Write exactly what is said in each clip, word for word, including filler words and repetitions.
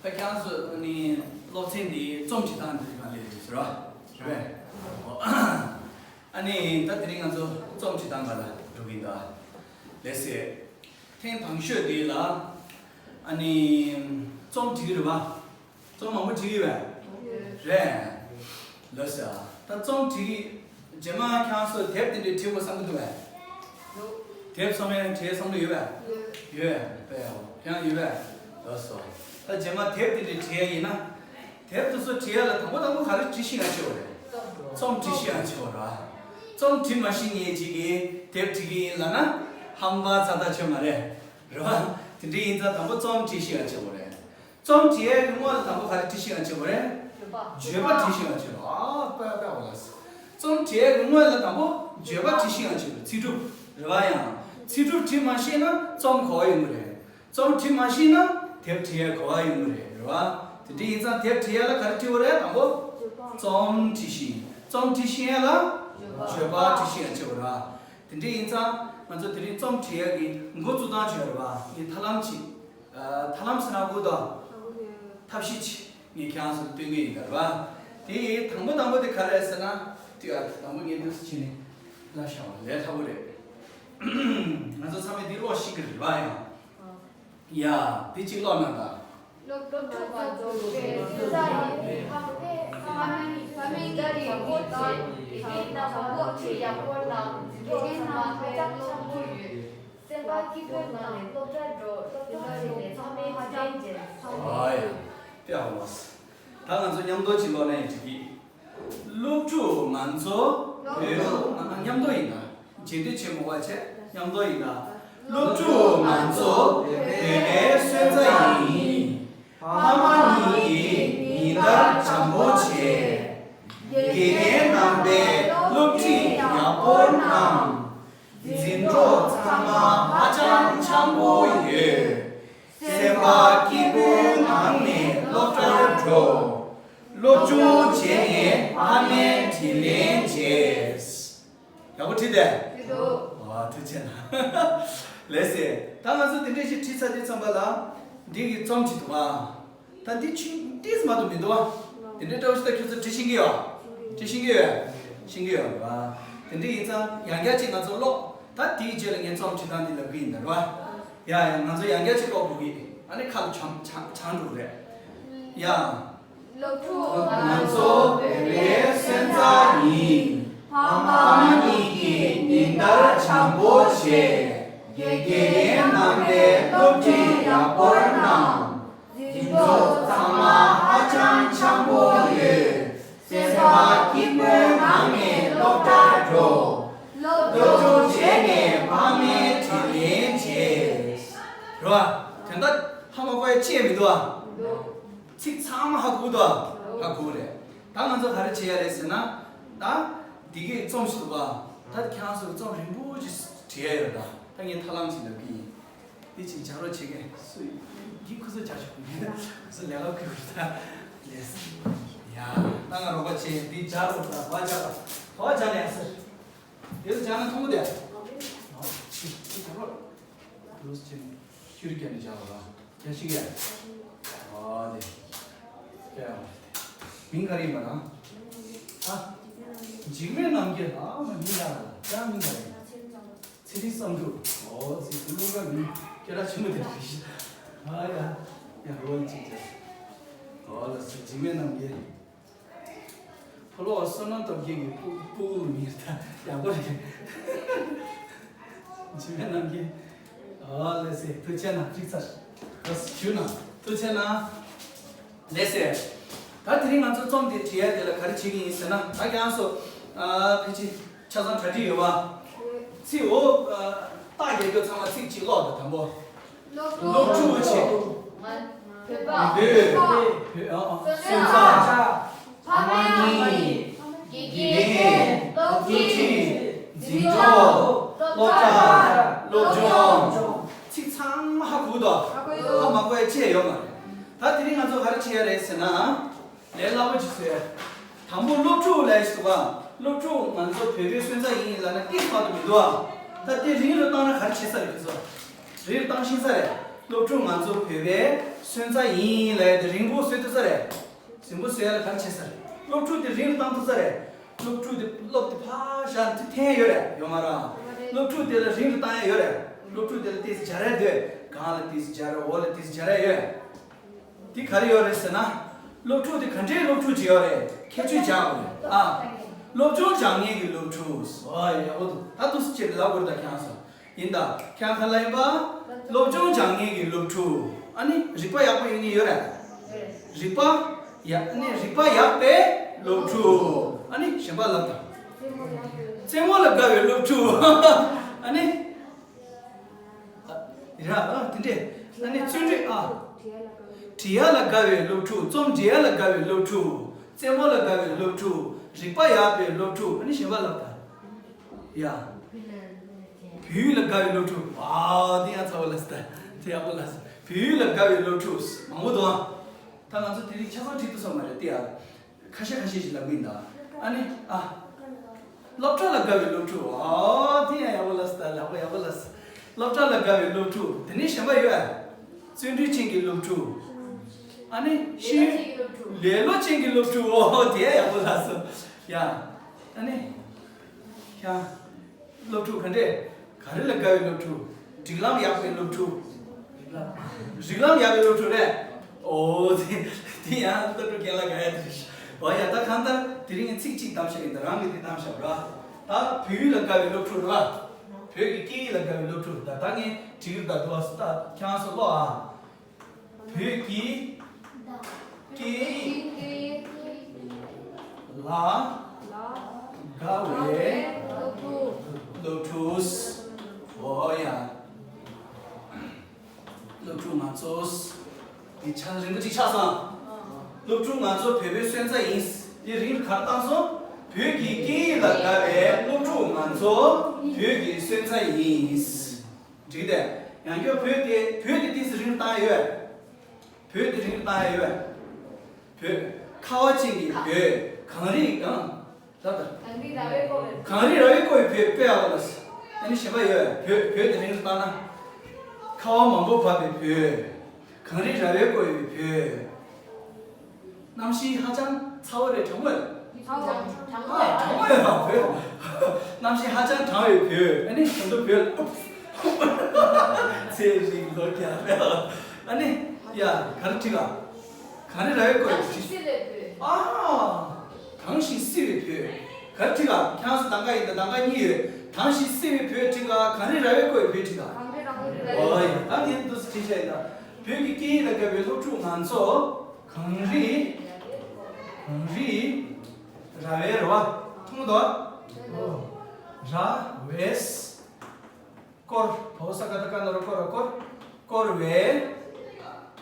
ད་ཁྱེད་རང་ཚོ་ནི་སློབ་ཚན་འདི་རྩོམ་བྲིས་སྟངས་འདི་ག་ལས་རེད་ཟེར་བ་རེད། ཨ་ནི་ད་དེ་རིང་ང་ཚོ་རྩོམ་བྲིས་སྟངས་ག་ལ་འགྲོ་གི་ཡིན་ད། ལགས་སེ། ཐེངས་དང་ཤོས་འདི་ལ་ཨ་ནི་རྩོམ་བྲིས་ཀྱི་རེད་བ། རྩོམ་མང་པོ་བྲིས་ཡོད་པས། རེད། ལགས་སེ། ད་རྩོམ་བྲིས་ཀྱི་རྗེས་མ་ཁྱེད་རང་ཚོ་དེབ་དེ་འདྲའི་བྲིས་དགོས་བསམ་གྱི་འདུག་པས། དེབ་ཚང་མས་བྲིས་བསམ་བློ་ཡོད་པས། ཡོད་པས། ཁྱེད་རང་ཡོད་པས། ལགས་སོ། ད་རྗེས་མ་དེབ་དེ་འདྲའི་བྲིས་ཡ་ཡིན་ན། དེབ་དེ་ཚོ་བྲིས་ཡ་ལ་དང་པོ་དང་པོ་ག་རེ་བྲིས་ཤེས་ཡ་ཆེ་བ་རེད། རྩོམ་བྲིས་ཤེས་ཡ་ཆེ་བ་རེད། རྩོམ་བྲིས་མ་ཤེས་མཁན་ཅིག་གིས་དེབ་བྲིས་ཀྱི་ཡིན་ལབ་ན་ཧམ་པ་ཚ་ཐག་ཆོད་མ་རེད། རེད་བ། དེ་འདྲ་ཡིན་ཙང་དང་པོ་རྩོམ་བྲིས་ཤེས་ཡ་ཆེ་བ་རེད། རྩོམ་བྲིས་ཡའི་སྔོན་ལ་དང་པོ་ག་རེ་བྲིས་ཤེས་ཡ་ཆེ་བ་རེད། བརྗོད་པ་བྲིས་ཤེས་ཡ་ཆེ་བ། ཨ་པ་པ་བ་ལ། རྩོམ་བྲིས་ཡའི་སྔོན་ལ་དང་པོ་བརྗོད་པ་བྲིས་ཤེས་ཡ་ཆེ་བ། ཚིག་གྲུབ་རེད་བ། ཡང་ཚིག་གྲུབ་བྲིས་མ་ཤེས་ན་རྩོམ་གོ་བ་ཡོང་གི་རེད། རྩོམ་བྲིས་མ་ཤེས་ན་དེབ་བྲིས་ཡ་གོ་བ་ཡོང་གི་རེད། རེད་བ། དེ་འདྲ་ཡིན་ཙང་དེབ་བྲིས་ཡ་ལ་ག་རེ་བྲིས་པ་རེད། དང་པོ་རྩོམ་བྲིས་ཤེས། རྩོམ་བྲིས་ཤེས་ཡ་ལ་བརྗོད་པ་བྲིས་ཤེས་ཡ་ཆེ་བ་རེད། དེ་འདྲ་ཡིན་ཙང་ང་ཚོ་དེ་རིང་རྩོམ་བྲིས་ཡ་གི་འགོ་བཙུགས་སྟངས་བྱས་རེད་བ། ངས་ཐབས་ལམ་ཅིག་ཐབས་ལམ་ཟེར་ན་དགོས་དང་། ཐབས་ཤེས་ཅིག་ངས་ཁྱེད་རང་ཚོར་སྟོན་གི་ཡིན་ད་རེད་བ། དེ་དང་པོ་དང་པོ་དེ་ག་རེ་རེད་ཟེར་ན། དེ་ཨ་དང་པོ་ངས་འདུག་སེ་བྱས་ནས་ལབ་བཞག་པ་ལས་སླ་པོ་རེད། ང་ཚོ་ཚང་མས་འདི་ཀློག་ཤེས་ཀྱི་རེད་བ། ཡང་། ཡ། དེ་གཅིག་ཀློག་གནང་དང་། སློབ་ཕྲུག་ཚོ་བོད་སྐད་ཡིག་ཕ་མ་ཕ་མ་གཉིས་ཀྱིས་ཉིན་ལྟར་ཡག་པོ་བྱས། དགེ་རྒན་རྣམས་སློབ་ཁྲིད་ཡག་པོ་གནང་། འཛིན་གྲོགས་ཚང་མ་ཧ་ཅང་འཆམ་པོ་ཡོད། སེམས་པ་སྐྱིད་པོའི་ངང་ནས་སློབ་གྲྭར་འགྲོ། སློབ་གྲྭར་འགྲོ་ནས་ཚང་མས་ཧ་ཅང་མཇལ། ཨ་ཡ། དེ་ཨ་མ། ད་ང་ཚོ་མཉམ་དུ་ཅིག་ཀློག་ན་ཡང་འགྲིག་གི། སློབ་ཕྲུག་ང་ཚོ་བོད། ང་མཉམ་དུ་ཡིན་ན། རྗེས་ཟློས་བྱེད་མི་དགོས་པ་བྱས། མཉམ་དུ་ཡིན་ན། སློབ་ཕྲུག་ང་ཚོ་བོད་པའི་སོན་རྩ་ཡིན། ཕ་མ་གཉིས་ཀྱིས་ཉིན་ལྟར་འཆམ་པོ་བྱས། དགེ་རྒན་རྣམ་པས་སློབ་ཁྲིད་ཡག་པོ་གནང་། འཛིན་གྲོགས་ཚང་མ་ཧ་ཅང་འཆམ་པོ་ཡོད། སེམས་པ་སྐྱིད་པོའི་ངང་ནས་སློབ་གྲྭར་འགྲོ། སློབ་སྦྱོང་བྱས་ནས་ཕ་མའི་དྲིན་ལན་འཇལ། ཡག་པོ་བྲིས་ཏེ། བྲིས་འདུག་ཨ། ཐུགས་རྗེ་གནང་། ལགས་སེ། ད་ང་ཚོ་དེ་འདྲ་ཞིག་བྲིས་ཚར་དུས་ཙམ་པ་ལ། འདི་གི་རྩོམ་ཅིག་འདུག་ཨ། ད་འདི་ཆུང་ཏིས་མ་གཏོགས་མི་འདུག་ཨ། དེ་འདྲའི་འདྲ་བོ་ཞིག་ད་ཁྱོད་ཚོ་བྲིས་ཤེས་ཀྱི་ཡོད། བྲིས་ཤེས་ཀྱི་ཡོད། ཤེས་ཀྱི་ཡོད་རེད་པ། དེ་འདྲ་ཡིན་ཙང་ཡང་བསྐྱར་ཅིག་ང་ཚོ་ཀློག་ད་དེའི་རྗེས་ལ་ངས་རྩོམ་བྲིས་སྟངས་འདི་ལབ་ཀྱི་ཡིན་ད་རེད་པ། ཡ་ཡ། ང་ཚོ་ཡང་བསྐྱར་ཅིག་ཀློག་དགོས་ཀྱི། ཨ་ནི་ཁ་ལ་བྱང་བྱང་བྱང་འགྲོ་གི་རེད། ཡ། སློབ་ཕྲུག་ང་ཚོ་བོད་པའི་སོན་རྩ་ཡིན། ཕ་མ་གཉིས་ཀྱིས་ཉིན་ལྟར་བྱམས་པོ་བྱས། དགེ་རྒན་རྣམ་པས་སློབ་ཁྲིད་ཡག་པོ་གནང་། འཛིན་གྲོགས་ཚང་མ་ཧ་ཅང་འཆམ་པོ་ཡོད། སེམས་པ་སྐྱིད་པོའི་ངང་ནས་སློབ་གྲྭར་འགྲོ། སློབ་སྦྱོང་བྱས་ནས་ཕ་མའི་དྲིན་ལན་འཇལ། རེད་པ། དོན་དག་ཧ་མ་གོ་ཡ་ཅི་ཡང་མི་འདུག་ཨ། ཚིག་ཚང་མ་ཧ་གོ་འདུག་ཨ། ཧ་གོ་རེད། ད་ང་ཚོ་ག་རེ་བྱེད་ཡ་རེད་ཟེར་ན། ད་འདི་གའི་རྩོམ་ཞིག་འདུག་ག་ད་ཁྱེད་རང་ཚོ་རྩོམ་རིང་པོ་ཅིག་བྲིས་ཡ་ཡོད། ད་ད་ངས་ཐབས་ལམ་ཅིག་ལབ་ཀྱི་ཡིན། འདི་ཅིག་སྦྱར་རོགས་བྱེད་མཁན་སུ་ཡིན། འདི་ཁོ་ཚོ་སྦྱར་ཆོག་གི་མིན། ཁོ་ཚོ་ལས་ཀ་ཁུར་ཁུར་ད་ལས། ཡ། ད་ང་རོགས་པ་བྱེད། འདི་སྦྱར་རོགས། ད་བ་སྦྱར་རོགས། བ་སྦྱར་ལས་ཟེར། དེ་ཚོ་སྦྱར་ན་མཐོང་གི་དེ། ཨོ། ཅིག་ཅིག་སྦྱར་རོགས། དུ་ཟེར་ནས་ཤུར་བརྒྱབ་ནས་སྦྱར་བ་ལ། རྒྱ་ཤི་ག་ཨ་དེ། ཀྱ་ཡ། མིང་ག་རེ་ཡིན་པ་ན། ཨ། འཇིགས་མེད་རྣམ་རྒྱལ། ཨ་མ་མིང་ག་རེ། ཀྱ་མིང་ག་རེ། ཚེ་རིང་བསམ་གྲུབ། ཨོ་ཙི་ཀླུ་མཁར་མིང་སྐད་གྲགས་ཆེན་པོ་དེ་རེད། ཨ་ཡ། ཡ་རོ་ཅིག་ཀྱ། ཨོ་ལ་སི་འཇིགས་མེད་རྣམ་རྒྱལ། ཕོ་ལོ་བསོད་ནམས་སྟོབས་རྒྱལ་གྱི་སྤུ་སྤུ་གུ་མིང་ད་ཡག་པོ་རེད། འཇིགས་མེད་རྣམ་རྒྱལ། ཨ་ལགས་སེ། ཐུགས་རྗེ་གནང་། འགྲིག་ཚར། ཞུ་ན་ཐུགས་རྗེ་གནང་། ལགས་སེ། ད་དེ་རིང་ང་ཚོ་རྩོམ་དེ་བྲིས་ཡ་དེ་ལ་ག་རེ་བྱེད་ཀྱི་ཡིན་ཟེར་ན། ད་ཁྱེད་རང་ཚོ་ཨ་ཕལ་ཆེར་ཆ་ཚང་གྲ་སྒྲིག་ཡོད་པ། ཚིག་འོ་ཨ་རྟགས་རྒྱག་རྒྱུ་ཚང་མ་ཚིག་གཅིག་ཀློག་དང་། དང་པོ། སློབ་ཕྲུག་བྱེད། བོད་པ། བོད། བོད། ཨ། ཨ། སོན་རྩ། ཕ་མ་གཉིས། དགེ་རྒན། སློབ་ཁྲིད། འཛིན་གྲོགས། སློབ་གྲྭ། སློབ་སྦྱོང་། ཚིག་ཚང་མ་ཧ་གོ་འདུག་ཧ་མ་གོ་ཡ་ཅི་ཡང་ཡོད་མ་རེད། ད་དེ་རིང་ང་ཚོ་ག་རེ་བྱེད་ཡ་རེད་ཟེར་ན། ལས་སླ་པོ་ཅིག་བཟོས། དང་པོ་སློབ་ཕྲུག་ལབ་ཡ་ཞིག་འདུག་ག་སློབ་ཕྲུག་ང་ཚོ་བོད་པའི་སོན་རྩ་ཡིན་ལབ་ན་ཏིག་མ་གཏོགས་མི་འདུག་ཨ། ད་དེ་རིང་རུ་བཏང་ན་ག་རེ་བྱེད་ས་རེད། ཁྱེད་ཚོ་རིང་རུ་བཏང་ཤེས་ས་རེད། སློབ་ཕྲུག་ང་ཚོ་བོད་པའི་སོན་རྩ་ཡིན་ལབ་ཡ་དེ་རིང་པོ་བཟོས་ཐུབ་ས་རེད། རིང་པོ་བཟོས་ཡ་ལ་ག་རེ་བྱས་ས་རེད། སློབ་ཕྲུག་དེ་རིང་ལ་བཏང་ཐུབ་ས་རེད། སློབ་ཕྲུག་དེ་སློབ་དེ་ཕར་བཞག་དེ་འཐེན་ཡོད་རེད་ཡོད་མ་རེད། སློབ་ཕྲུག་དེ་ལ་རིང་དུ་བཏང་ཡ་ཡོད་རེད། སློབ་ཕྲུག་དེ་ལ་ཏོག་ཙམ་སྦྱར་ཡ་འདོད། སྒང་ལ་ཏོག་ཙམ་སྦྱར་ཡ། འོག་ལ་ཏོག་ཙམ་སྦྱར་ཡ་ཡོད། དེ་ག་རེ་ཡོད་རེད་ཟེར་ན། སློབ་ཕྲུག་དེ་ག་འདྲའི་སློབ་ཕྲུག་ཅིག་ཡོད་རེད། ཁྱད་ཆོས་སྦྱར་དགོས་རེད་ཨ། སློབ་སྦྱོང་སྦྱང་མཁན་གྱི་སློབ་ཕྲུག་ཨ་ཡག་པོ་འདུག་ད་འདུག་སེ་ཅིག་ལབ་དགོས་རེད་ད་ཁྱེད་རང་ཚོ། ཡིན་ད། ཁྱེད་རང་ག་ལ་ཡིན་པ། སློབ་སྦྱོང་སྦྱང་མཁན་གྱི་སློབ་ཕྲུག་ཨ་ནི་རིག་པ་ཡག་པོ་ཡོད་མཁན་ཡོད་རེད། རིག་པ། ཡ་ཨ་ནི་རིག་པ་ཡག་པའི་སློབ་ཕྲུག་ཨ་ནི་གཞན་པ་ལབ་དང་། རྩེད་མོ་ལ་དགའ་བའི་སློབ་ཕྲུག་ཨ་ནི། ར་ཨ་དེ་འདྲས། ཨ་ནི་བརྩོན་འགྲུས་ཨ། བྲིས་ཡ་ལ་དགའ་བའི་སློབ་ཕྲུག་རྩོམ་འབྲི་ཡ་ལ་དགའ་བའི་སློབ་ཕྲུག་རྩེད་མོ་ལ་དགའ་བའི་སློབ་ཕྲུག་རིག་པ་ཡག་པའི་སློབ་ཕྲུག་ཨ་ནི་གཞན་པ་ལབ་དང་། ཡ། བོད་ཡིག་ལ་དགའ་བའི་སློབ་ཕྲུག་ཨ་དེ་ཡང་ཚ་བོ་ལ་སི་ད་དེ་ཡག་པོ་ལ་སི། བོད་ཡིག་ལ་དགའ་བའི་སློབ་ཕྲུག་མང་པོ་འདུག་ཨ། ད་ང་ཚོ་དེ་རིང་ཆ་ཚང་བྲིས་ཐུབ་སོང་མ་རེད་དེ་ཡ། ཁ་ཤས་ཁ་ཤས་ཤིག་ལབ་གི་ཡིན་ད། ཨ་ནི་ཨ། སློབ་གྲྭ་ལ་དགའ་བའི་སློབ་ཕྲུག་ཨ་དེ་ཡང་ཡག་པོ་ལ་སི་ད་ལག་པ་ཡག་པོ་ལ་སི། སློབ་གྲྭ་ལ་དགའ་བའི་སློབ་ཕྲུག་དེ་ནས་གཞན་པ་ཡོད་ཨ། བརྩོན་འགྲུས་ཅན་གྱི་སློབ་ཕྲུག་ཨ་ནི་ཤེས་ཡོན་ལས་སློབ་ཅན་གྱི་སློབ་ཕྲུག་ཨོ་དེ་ཡང་ཡག་པོ་ལ་སི། ཡ། ཨ་ནི། ཡ། སློབ་ཕྲུག་ག་འདྲས། ག་རེ་ལ་དགའ་བའི་སློབ་ཕྲུག་སྒྲིག་ལམ་ཡག་པའི་སློབ་ཕྲུག་རིག་ལམ་ཡག་པའི་སློབ་ཕྲུག་རེད། ཨོ་དེ་དེ་ཡང་སློབ་ཕྲུག་རྒན་ལགས་དགའ་ཡ་དེ་རེད། འོ་ཡ་ད་གང་ལྟར་དེ་རིང་ངས་ཚིག་གཅིག་བདམས་བཞག་ཡིན་ད་རང་གིས་དེ་བདམས་བཞག་ར། ད་བོད་ཡིག་ལ་དགའ་བའི་སློབ་ཕྲུག་རེད་བ། བོད་ཀྱི་སྐད་ཡིག་ལ་དགའ་བའི་སློབ་ཕྲུག་ད་ད་ངས་བྲིས་ཡོད་ད་འདུག་བ་སུ་ད་ཁྱེད་རང་ཚོ་ཀློག་ཨ། བོད་ཀྱི་སྐད་ཡིག་ལ་དགའ་བའི་སློབ་ཕྲུག་ཨོ་ཡ། སློབ་ཕྲུག་ང་ཚོ། འདི་ཆ་རིང་པོ་གཅིག་ཆགས་སོང་། སློབ་ཕྲུག་ང་ཚོ་བོད་པའི་སོན་རྩ་ཡིན། འདི་རིང་གར་བཏང་སོང་། བོད་ཀྱི་སྐད་ཡིག་ལ་དགའ་བའི་སློབ་ཕྲུག་ང་ཚོ་བོད་ཀྱི་སོན་རྩ་ཡིན། འགྲིག་དེ། ཡང་བསྐྱར་བོད་དེ་བོད་དེ་ཏིས་རིང་བཏང་ཡོད། བོད་དེ་རིང་བཏང་ཡོད། བོད། ཁ་བ་ཅན་གྱི་བོད། གངས་རི་གངས། ད་ལྟ། གངས་རི་ར་བས་བསྐོར་བའི། གངས་རི་ར་བས་བསྐོར་བའི་བོད་དཔེ་ཡག་པོ་ལ། ཨ་ནི་གཞན་པ་ཡོད། བོད་བོད་དེ་རིང་བཏང་ན། ཁ་བ་མང་པོ་བབས་པའི་བོད། གངས་རི་ར་བས་བསྐོར་བའི་བོད། གནམ་གཤིས་ཧ་ཅང་ཚ་བོ་རེད་གྲང་མོ་རེད། ཨ་གྲང་མོ་ཡོད་པ་བོད། གནམ་གཤིས་ཧ་ཅང་གྲང་བའི་བོད། ཨ་ནི་གཞན་དུ་བོད། ཚེ་རིང་ལོ་བརྒྱ་རེད། ཨ་ནི་ཡ་ག་རེ་བྲིས་ག་གངས་རི་ར་བས་བསྐོར་བའི་བོད། གངས་རི་བསིལ་བའི་བོད། ཨ། གངས་ཤིང་བསིལ་བའི་བོད། ག་རེ་བྲིས་ག་ཁྱེད་རང་ཚོ་གདམ་ག་ཡིན་ད་གདམ་ག་གཉིས་ཡོད། གངས་ཤིང་བསིལ་བའི་བོད་བྲིས་ག་གངས་རི་ར་བས་བསྐོར་བའི་བོད་བྲིས་ག་གངས་རི་ར་བས་བསྐོར་བའི་བོད། ཨོ་ཡ་ད་ངས་འདུག་སེ་བྲིས་བཞག་ཡིན་ད། བོད་ཀྱི་སྐད་ཡིག་ལ་དགའ་བའི་སློབ་ཕྲུག་ང་ཚོ། གངས་རི། གངས་རི། ར་བའི་ར་བ། མཐོང་གི་འདུག་ཨ། ར་བས། བསྐོར། བ་འོག་ས་ག་བཏགས་སྐོར་ན་རོ་བསྐོར་ར་བསྐོར། བསྐོར་བའི་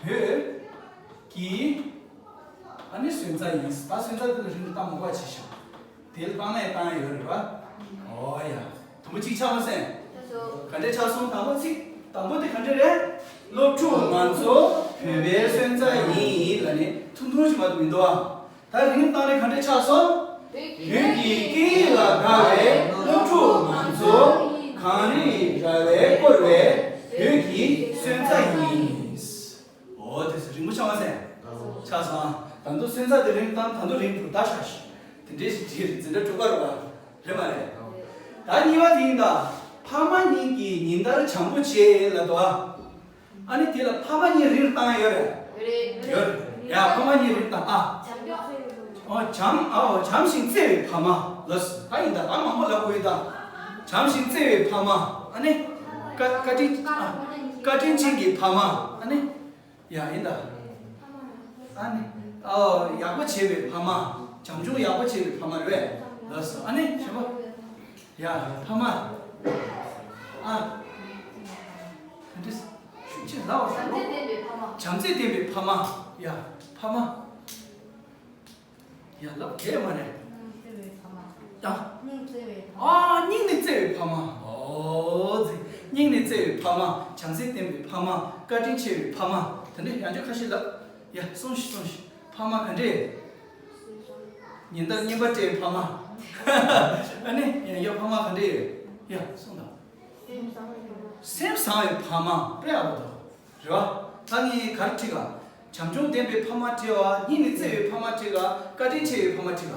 བོད་ཀྱི་ཨ་ནི་སོན་རྩ་ཡིན། ད་སོན་རྩ་དེ་ལ་རིང་དུ་བཏང་མ་དགོས་པ་བྱས་ཤག་དེ་ལ་བཏང་ན་ཡང་བཏང་ཡ་ཡོད་རེད་པ། ཨོ་ཡ། དུམ་བུ་གཅིག་ཆགས་མ་སོང་། ག་འདྲས་ཆགས་སོང་། དང་པོ་ཚིག་དང་པོ་དེ་ག་འདྲས་རེད། སློབ་ཕྲུག་ང་ཚོ་བོད་པའི་སོན་རྩ་ཡིན་ལབ་ནས་ཐུང་ཐུང་ཞིག་མ་གཏོགས་མི་འདུག་ཨ། ད་རིང་བཏང་ནས་ག་འདྲས་ཆགས་སོང་། བོད་ཀྱི་སྐད་ཡིག་ལ་དགའ་བའི་སློབ་ཕྲུག་ང་ཚོ་གངས་རི་ར་བས་བསྐོར་བའི་བོད་ཀྱི་སོན་རྩ་ཡིན། འོ་དེ་ཚོ་རིང་པོ་ཆགས་མ་སོང་། ཆགས་སོང་། ད་དུང་སོན་རྩ་དེ་རིང་བཏང་ད་དུང་རིང་དུ་ད་ཤག་ཤག་དེ་འདྲས་ཞིག་བྲིས་རེད། འཛིན་གྲྭ་དྲུག་པ་རེད་པ། རེད་མ་རེད། ད་གཉིས་པ་དེ་ཡིན་ད། ཕ་མ་གཉིས་ཀྱིས་ཉིན་ལྟར་བྱམས་པོ་བྱེད་ལབ་འདུག་ཨ། ཨ་ནི་དེ་ལ་ཕ་མ་གཉིས་རིང་བཏང་ཡོད་རེད། ཡོད་རེད། ཡ་ཕ་མ་གཉིས་རིང་བཏང་ཨ། ཨོ་བྱམས་ཨོ་བྱམས་ཤིང་བརྩེ་བའི་ཕ་མ་ལ་སོ། ད་ཡིན་ད་ད་མང་པོ་ལབ་དགོས་ཡོད་ད། བྱམས་ཤིང་བརྩེ་བའི་ཕ་མ། ཨ་ནི། བཀའ་བཀའ་དྲིན་ཨ། བཀའ་དྲིན་ཅན་གྱི་ཕ་མ། ཨ་ནི། ཡ་ཡིན་ད། ཨ་ནི། ཨོ་ཡག་པོ་བྱེད་པའི་ཕ་མ། བྱམས་སྐྱོང་ཡག་པོ་བྱེད་པའི་ཕ་མ་རེད། ལ་སོ། ཨ་ནི་ཞེ་པོ། ཡ་ཕ་མ། ཨ། ག་འདྲས། ཤུགས་ཆེ་ལབ་པ། བྱམས་བརྩེ་ལྡན་པའི་ཕ་མ། བྱམས་བརྩེ་ལྡན་པའི་ཕ་མ། ཡ་ཕ་མ། ཡ་ལབ་དེ་མ་རེད། སྙིང་བརྩེ་བའི་ཕ་མ། ཡ། སྙིང་བརྩེ་བའི་ཕ་མ། ཨ་སྙིང་ནས་བརྩེ་བའི་ཕ་མ། ཨོ་ཙི། སྙིང་ནས་བརྩེ་བའི་ཕ་མ། བྱམས་བརྩེ་ལྡན་པའི་ཕ་མ། བཀའ་དྲིན་ཆེ་བའི་ཕ་མ། དེ་འདྲ་ཡང་བསྐྱར་ཁ་ཤས་ལབ། ཡ་སོང་ཞིག་སོང་ཞིག་ཕ་མ་ག་འདྲས། ཉིན་ལྟར་བསྙེན་པ་སྤྲད་པའི་ཕ་མ། ཨ་ནི་ཡང་ཡ་ཕ་མ་ག་འདྲས། ཡ་སོང་དང་། སེམས་བཟང་བའི་ཕ་མ་དཔེ་ཡག་པོ་འདུག་རེད་བ། ད་ངས་ག་རེ་བྲིས་ག་བྱམས་སྐྱོང་ལྡན་པའི་ཕ་མ་བྲིས་པ། སྙིང་ནས་བརྩེ་བའི་ཕ་མ་བྲིས་ག་བཀའ་དྲིན་ཆེ་བའི་ཕ་མ་བྲིས་ག་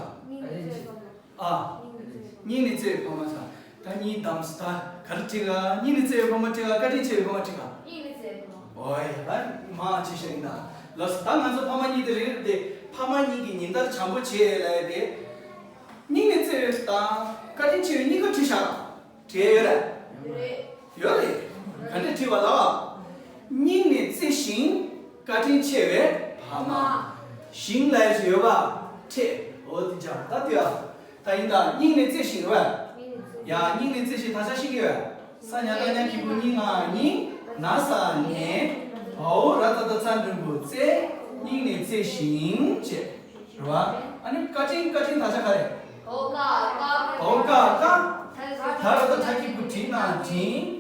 སྙིང་ནས་བརྩེ་བའི་ཕ་མ། ཨ། སྙིང་ནས་བརྩེ་བའི་ཕ་མ་ཟེར། ད་གཉིས་བདམས་སོང་། ད་ག་རེ་བྲིས་ག་སྙིང་ནས་བརྩེ་བའི་ཕ་མ་བྲིས་ག་བཀའ་དྲིན་ཆེ་བའི་ཕ་མ་བྲིས་ག་སྙིང་ནས་བརྩེ་བའི་ཕ་མ། ཨོ་ཡ། ད་མང་ཆེ་ཤོས་ཡིན་ད། ལགས་སོ། ད་ང་ཚོ་ཕ་མ་གཉིས་དེ་རེད་དེ། ཕ་མ་གཉིས་ཀྱིས་ཉིན་ལྟར་བྱམས་པོ་བྱེད་ལབ་ཡ་དེ། སྙིང་ནས་བརྩེ་བའི་དང་བཀའ་དྲིན་ཆེ་བའི་གཉིས་ཀ་བྲིས་ཤག་བྲིས་ཡོད་རེད། ཡོད་རེད། ག་འདྲས་བྲིས་པ་ལ། སྙིང་ནས་བརྩེ་ཞིང་བཀའ་དྲིན་ཆེ་བའི་ཕ་མ། ཞིང་ལབ་ཡ་ཞིག་ཡོད་པ། ཁྲེ། འོ་དེ་ཅག་ད་དེ་ཡ། ད་ཡིན་ད། སྙིང་ནས་བརྩེ་ཞིང་རེད་བ། ཡ། སྙིང་ནས་བརྩེ་ཞིང་ད་ཆ་ཤེས་ཀྱི་ཡོད། ས་ཉ་བཏགས་ཉ་གི་གུ་སྙིང་། ང་སྙིང་། ན་ས་ནས། བའོ་ར་ཏ་བཏགས་རྩ་འགྲེང་བུ་བརྩེ། སྙིང་ནས་བརྩེ་ཞིང་བྱས། རེད་བ། ཨ་ནི་བཀའ་དྲིན། བཀའ་དྲིན་ད་ཆ་ག་རེ། བའོ་ཀ་ཀ། བའོ་ཀ་ཀ། ད་ར་ཏ་ཐ་གི་གུ་དྲི་ན་དྲིན།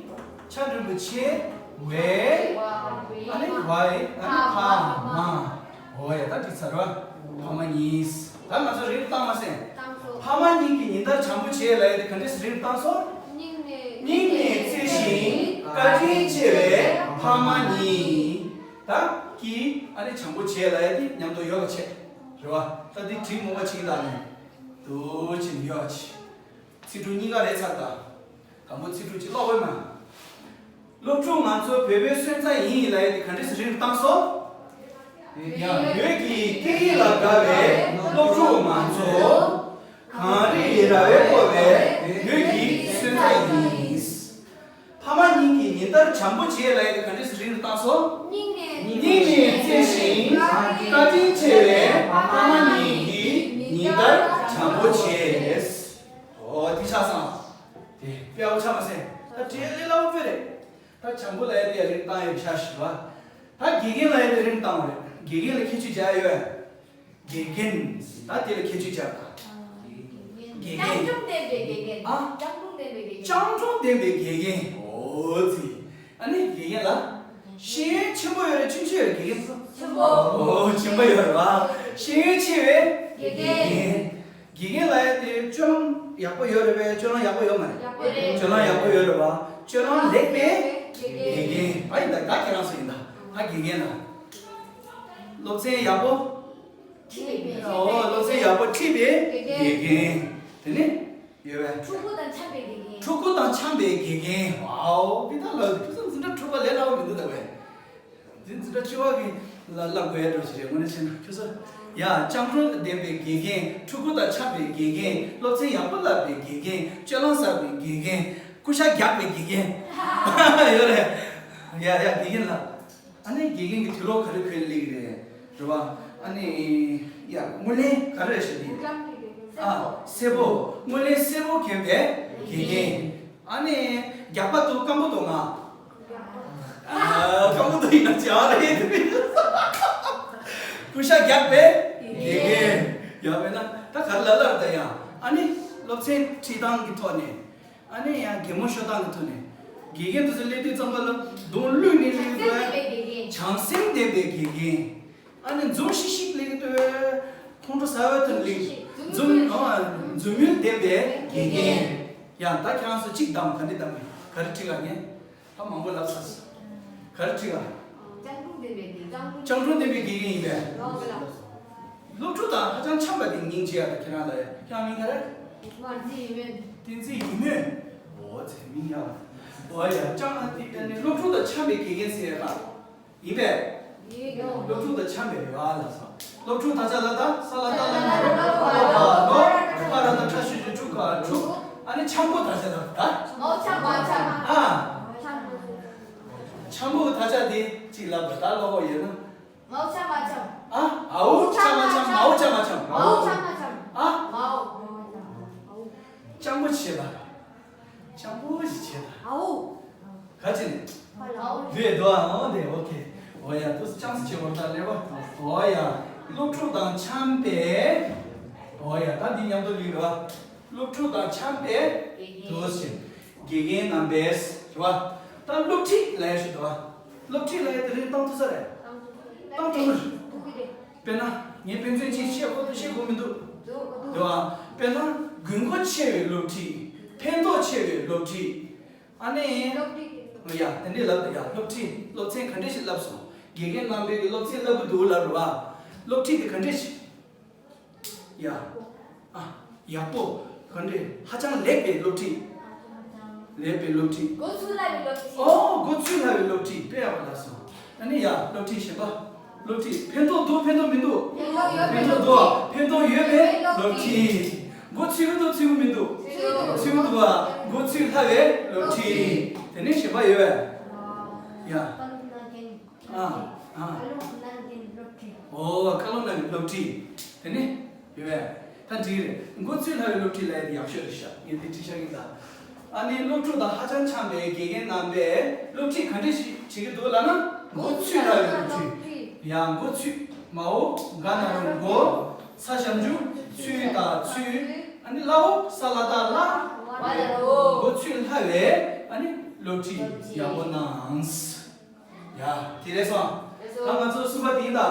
ཆ་འགྲེང་བུ་ཆེ། བའི། ཨ་ནི་བའི། ཨ་ནི་ཕ་མ། འོ་ཡ། ད་འགྲིག་ཚར་བ། ཕ་མ་གཉིས། ད་ང་ཚོ་རིང་བཏང་མ་སེ། ཕ་མ་གཉིས་ཀྱིས་ཉིན་ལྟར་བྱམས་པོ་བྱེད་ལབ་ཡ་དེ་ག་འདྲས་སེ་རིང་བཏང་སོང་། སྙིང་ནས་བརྩེ་ཞིང་བཀའ་དྲིན་ཆེ་བའི་ཕ་མ་གཉིས། ད་ཀྱིས་ཨ་ནི་བྱམས་པོ་བྱེད་ལབ་ཡ་དེ་མཉམ་དུ་ཡོད་པ་བྱས། རེད་བ། ད་འདི་བྲིས་མོ་བ་ཅིག་ལ་ནས་འདུག་ཅིག་ཡོད་པ་བྱས། ཚིག་འབྲུ་གཉིས་ཀ་རེད་ཚར་ད། དང་པོ་ཚིག་འབྲུ་གཅིག་ཀློག་དགོས་མ། སློབ་ཕྲུག་ང་ཚོ་བོད་པའི་སོན་རྩ་ཡིན་ལབ་ཡ་དེ་ག་འདྲས་སེ་རིང་བཏང་སོང་། ཡང་བོད་ཀྱི་སྐད་ཡིག་ལ་དགའ་བའི་སློབ་ཕྲུག་ང་ཚོ། གངས་རིའི་ར་བས་བསྐོར་བའི་བོད་ཀྱི་སོན་རྩ་ཡིན། ཕ་མ་གཉིས་ཀྱིས་ཉིན་ལྟར་བྱམས་པོ་བྱེད་ལབ་ཡ་དེ་ག་འདྲས་སེ་རིང་བཏང་སོང་། སྙིང་ནས་བརྩེ་ཞིང་བཀའ་དྲིན་ཆེ་བའི་ཕ་མ་གཉིས་ཀྱིས་ཉིན་ལྟར་བྱམས་པོ་བྱེད། འོ་དེ་ཆགས་སོང་། དེ་དཔེ་ཡག་པོ་ཆགས་མ་སོང་། ད་བྲིས་ལས་སླ་པོ་དཔེ་རེད། ད་བྱམས་པོ་ལབ་ཡ་དེ་ཡ་རིང་བཏང་ཡོད་ཤག་ཞུ་བ། ད་དགེ་རྒན་ལབ་ཡ་དེ་རིང་བཏང་བ་རེད། དགེ་རྒན་ལ་ཁྱད་ཆོས་བརྒྱབ་ཡོད། དགེ་རྒན། ད་དེ་ལ་ཁྱད་ཆོས་བརྒྱབ་ད། དགེ་རྒན། སྤྱང་གྲུང་ལྡན་པའི་དགེ་རྒན། ཨ། སྤྱང་གྲུང་ལྡན་པའི་དགེ་རྒན། སྤྱང་གྲུང་ལྡན་པའི་དགེ་རྒན། འོ་ཙི། ཨ་ནི་དགེ་རྒན་ལ། ཤེས་ཡོན་ཆེན་པོ་ཡོད་རེད། ཆུང་ཆུང་ཡོད་རེད། དགེ་རྒན་ཚོ། ཆེན་པོ། འོ་ཆེན་པོ་ཡོད་རེད་བ། ཤེས་ཡོན་ཆེ་བའི་དགེ་རྒན། དགེ་རྒན་ལབ་ཡ་དེ་སྤྱོད་ལམ་ཡག་པོ་ཡོད་རེད་པས། སྤྱོད་ལམ་ཡག་པོ་ཡོད་མ་རེད། ཡག་པོ་རེད། སྤྱོད་ལམ་ཡག་པོ་ཡོད་རེད་བ། སྤྱོད་ལམ་ལེགས་པའི་དགེ་རྒན། ཨ་ཡིན་ད། ད་ཁྱེད་རང་ཚོ་ཡིན་ད། ད་དགེ་རྒན་ལ། སློབ་ཚན་ཡག་པོ། ཁྲིད་པའི། འོ་སློབ་ཚན་ཡག་པོ་ཁྲིད་པའི་དགེ་རྒན། དེ་ནས་ཡོད་པས། ཕྲུ་གུ་དང་འཆམ་པའི་དགེ་རྒན། ཕྲུ་གུ་དང་འཆམ་པའི་དགེ་རྒན། ཝའོ། དཔེ་ད་ལ་ཁྱོད་ཚོ་འཛིན་གྲྭ་དྲུག་པ་ལས་སླ་པོ་མི་འདུག་ད་བས། འདི་འཛིན་གྲྭ་བཅུ་པ་གི་ལ་བསླབ་དགོས་ཡ་འགྲོ་ཞིག་རེད། དངོས་གནས་བྱས་ན་ཁྱོད་ཚོ། ཡ། སྤྱང་གྲུང་ལྡན་པའི་དགེ་རྒན། ཕྲུ་གུ་དང་འཆམ་པའི་དགེ་རྒན། སློབ་ཚན་ཡག་པོ་བསླབ་པའི་དགེ་རྒན། སྤྱོད་ལམ་གསར་པའི་དགེ་རྒན། ཀུ་ཤ་རྒྱག་པའི་དགེ་རྒན། ཡོད་རེད། ཡ་ཡ། དགེ་རྒན་ལ། ཨ་ནི་དགེ་རྒན་གྱི་དུག་ལོག་ག་རེ་ཁུར་སླེབས་ཀྱི་རེད། རེད་བ། ཨ་ནི། ཡ། རྔུལ་ལེན་ག་རེ་རེད་ཞུ་དུས། ཨ། སེར་པོ། རྔུལ་ལེན་སེར་པོ་གྱོན་པའི་དགེ་རྒན། ཨ་ནི། རྒྱགས་པ་འདུག་སྐམ་པོ་འདུག་ང་། ཨ། སྐམ་པོ་འདུག་ཡིན་ན་ཅི་ཨ་རེད། ཀུ་ཤ་རྒྱགས་པའི་དགེ་རྒན། ཡ། མེད་ན་ད་ག་རེ་ལབ་ལབ་རེད་ད་ཡ། ཨ་ནི། སློབ་ཚན་ཁྲིད་སྟངས་ཀྱི་ཐོག་ནས། ཨ་ནི་ཡང་གད་མོ་ཤོར་སྟངས་ཀྱི་ཐོག་ནས། དགེ་རྒན་དེ་ཚོ་སླེབས་དུས་ཙམ་པ་ལ་གདོང་བླུགས་ནས་སླེབས་དུས། བྱམས་སེམས་ལྡན་པའི་དགེ་རྒན། ཨ་ནི་འཛུམ་ཤིག་ཤིག་སླེབས་དུས། ཁོང་ཁྲོ་ཟ་བའི་ཐོག་ནས་སླེབས། འཛུམ། ཨ། འཛུམ་དམུལ་ལྡན་པའི་དགེ་རྒན། ཡང་ད་ཁྱེད་རང་ཚོ་གཅིག་བདམས། ག་འདྲ་བདམས་མིན། ག་རེ་ཁྲིད་ག་ངས། ད་མང་པོ་ལབ་ཚར་སོང་། ག་རེ་ཁྲིད་ག་སྤྱང་གྲུང་ལྡན་པའི་དགེ། སྤྱང་གྲུང་ལྡན་པའི་དགེ་རྒན་ཡིན་པས། ལོག་གི་ལ། སློབ་ཕྲུག་དང་ཧ་ཅང་འཆམ་པ་དེ་སྙིང་རྗེ་ཡག་ད། ཁྱེད་རང་ལ་ཡ། ཁྱེད་རང་མིང་ག་རེ། བསྟན་འཛིན་ཡིད་སྨོན། བསྟན་འཛིན་ཡིད་སྨོན། འོ་ཙི། མིང་ཡག་འོ་ཡ། སྤྱང་ཨ་དེ་ནི་སློབ་ཕྲུག་དང་འཆམ་པའི་དགེ་རྒན་ཟེར་ཡ་ད། ཡིན་པས། ཡིན། སློབ་ཕྲུག་དང་འཆམ་པའི་ཡོད་ཨ་ལ་སོ། སློབ་ཕྲུག་ད་ཆ་ལ་ད། ས་ལ་བཏགས་སླ་ན་རོ། ལོ་ལ་ལོ། ཕ་ར་བཏགས་ཕྲ་ཞབས་ཀྱུ་ཕྲུ་གུ་ཕྲུག་ཨ་ནི་འཆམ་པོ་ད་ཆ་ལ་ད། མའོ་འཆམ་མ་འཆམ། ཨ། འཆམ་པོ་ད་ཆ་དེ་གཅིག་ལབ་པ་ད་ལོ་གོ་ཡོད་ན། མའོ་འཆམ་མ་འཆམ། ཨ། ཨའོ་འཆམ་མ་འཆམ། མའོ་འཆམ་མ་འཆམ། མའོ་འཆམ་མ་འཆམ། ཨ། མའོ། སྤྱང་པོ་བྱེད་ལ། སྤྱང་པོ་ཞིག་བྱེད་ལ། ཨའོ། ག་ཅི་ནས། ཨའོ། རེད་དོ། ཨའོ་དེ་ཨོ་ཁེ། འོ་ཡ། དུ་སྤྱང་སི་བྱེད་པར་ད་ལེ་བ། འོ་ཡ། སློབ་ཕྲུག་དང་འཆམ་པའི། འོ་ཡ། ད་འདི་མཉམ་དུ་ལུས་རེད་བ། སློབ་ཕྲུག་དང་འཆམ་པའི་དུ་ཞིག་དགེ་རྒན་རྣམ་པས་རེད་བ། ད་སློབ་ཁྲིད་ལབ་ཡ་ཞིག་འདུག་བ། སློབ་ཁྲིད་ལབ་ཡ་དེ་རིང་བཏང་ཐུབ་ས་རེད། བཏང་ཐུབ་ས་རེད། དཔེར་ན་ངས་དཔེ་མཚོན་ཅིག་བཤད་ཁོ་ཐག་བཤད་དགོས་མི་འདུག་འདུག་བ། དཔེར་ན་དགོས་མཁོ་ཆེ་བའི་སློབ་ཁྲིད། ཕན་ཐོགས་ཆེ་བའི་སློབ་ཁྲིད། ཨ་ནི། སློབ་ཁྲིད་ཀྱི་ ཡ། དེ་འདྲའི་ལབ་དང་། ཡ། སློབ་ཁྲིད་སློབ་ཚན་ག་འདྲ་ཞིག་བསླབས་སོང་། དགེ་རྒན་རྣམ་པས་ཀྱི་སློབ་ཚན་བསླབ་ཀྱི་འདུག་ལབ་རེད་བ། སློབ་ཁྲིད་དེ་ག་འདྲ་ཞིག་ཡ། ཨ། ཡག་པོ། ག་འདྲ། ཧ་ཅང་ལེགས་པའི་སློབ་ཁྲིད། ལེགས་པའི་སློབ་ཁྲིད། འགོ་ཚུགས་སླ་བའི་སློབ་ཁྲིད། ཨོ། འགོ་ཚུགས་སླ་བའི་སློབ་ཁྲིད། དཔེ་ཡག་པོ་ལབ་སོང་། ཨ་ནི་ཡ། སློབ་ཁྲིད་གཞན་པ། སློབ་ཁྲིད་ཕན་ཐོགས་འདུག་ཕན་ཐོགས་མི་འདུག་ཕན་ཐོགས་ཡོད་པའི། ཕན་ཐོགས་འདུག་ཕན་ཐོགས་ཡོད་པའི་སློབ་ཁྲིད། འགོ་ཚུགས་འདུག་ཚུགས་མི་འདུག་ཚུགས་འདུག་ཨ། འགོ་ཚུགས་སླ་བའི་སློབ་ཁྲིད། དེ་ནས་གཞན་པ་ཡོད་པས། ཡ། ཨ། ཨ། ཨོ། བཀའ་སློབ་གནང་བའི་སློབ་ཁྲིད། དེ་ནི་ཡོད་པས། ད་འགྲིག་རེད། འགོ་ཚུགས་སླ་བའི་སློབ་ཁྲིད་ལབ་ཡག་ཤོས་རེད་ཤག་ངས་དེ་ཁྲིད་བཞག་གི་ཡིན་ད། ཨ་ནི་སློབ་ཕྲུག་དང་ཧ་ཅང་འཆམ་པའི་དགེ་རྒན་རྣམ་པས་སློབ་ཁྲིད་ག་འདྲ་ཞིག་བྱེད་ཀྱི་འདུག་ལབ་ན། འགོ་ཚུགས་སླ་བའི་སློབ་ཁྲིད། ཡང་འགོ་ཚུགས། མའོ་ག་ན་རོ་མགོ། ཚ་ཞབས་ཀྱུ་ཚུ་དང་ཚུས། ཨ་ནི་ལའོ་ས་ལ་ད་ལ། འགོ་ཚུགས་སླ་བའི་ཨ་ནི་སློབ་ཁྲིད་ཡག་པོ་གནང་། ཡ། དེ་རེད་སོང་། ད་ང་ཚོ་གསུམ་པ་དེ་ཡིན་ད།